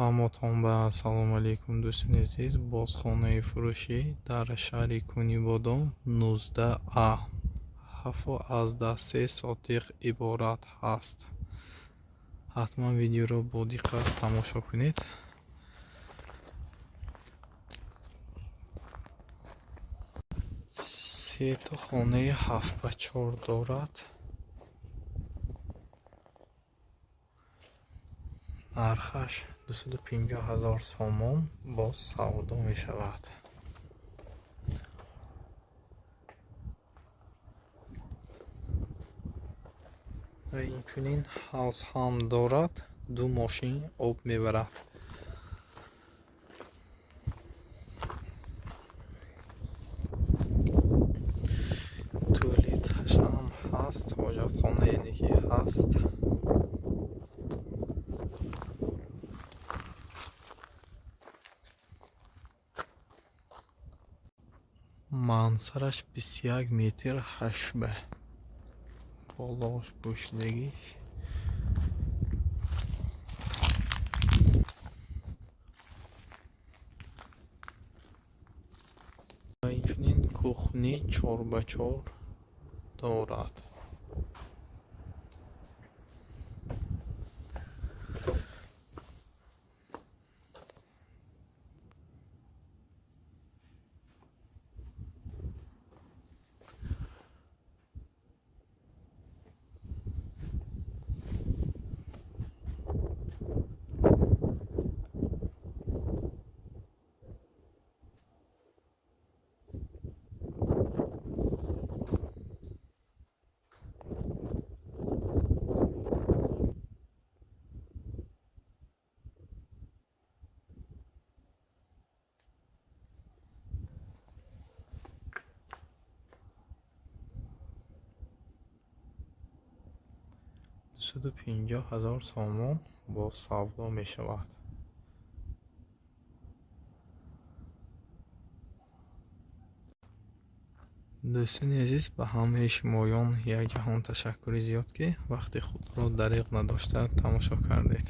Ҳаматон ба ассалому алайкум, дӯстони азиз. Боз хонаи фурӯшӣ дар шаҳри Кунибодом 19А, 7,3 сотиқ иборат ҳаст. Ҳатман видеоро бо диққат тамошо кунед. Сето хонаи 7 ба 4 дорад. Нархаш 250 000 сомон, боз савдо мешавад. Ва инчунин ҳавз ҳам дорад, ду мошин об мебарад. Туалеташ ҳам ҳаст, ҳоҷатхона, яъне ки ҳаст. Мансараш 21 метр ҳашба. Болош пӯшидагиш. Ва инчунин кухни 4 ба 4 дорад. 250 000 сомон, боз савдо мешавад. Дӯстони азиз, ба ҳамаи шумоён як ҷаҳон ташаккури зиёд, ки вақти худро дариғ надошта тамошо кардед.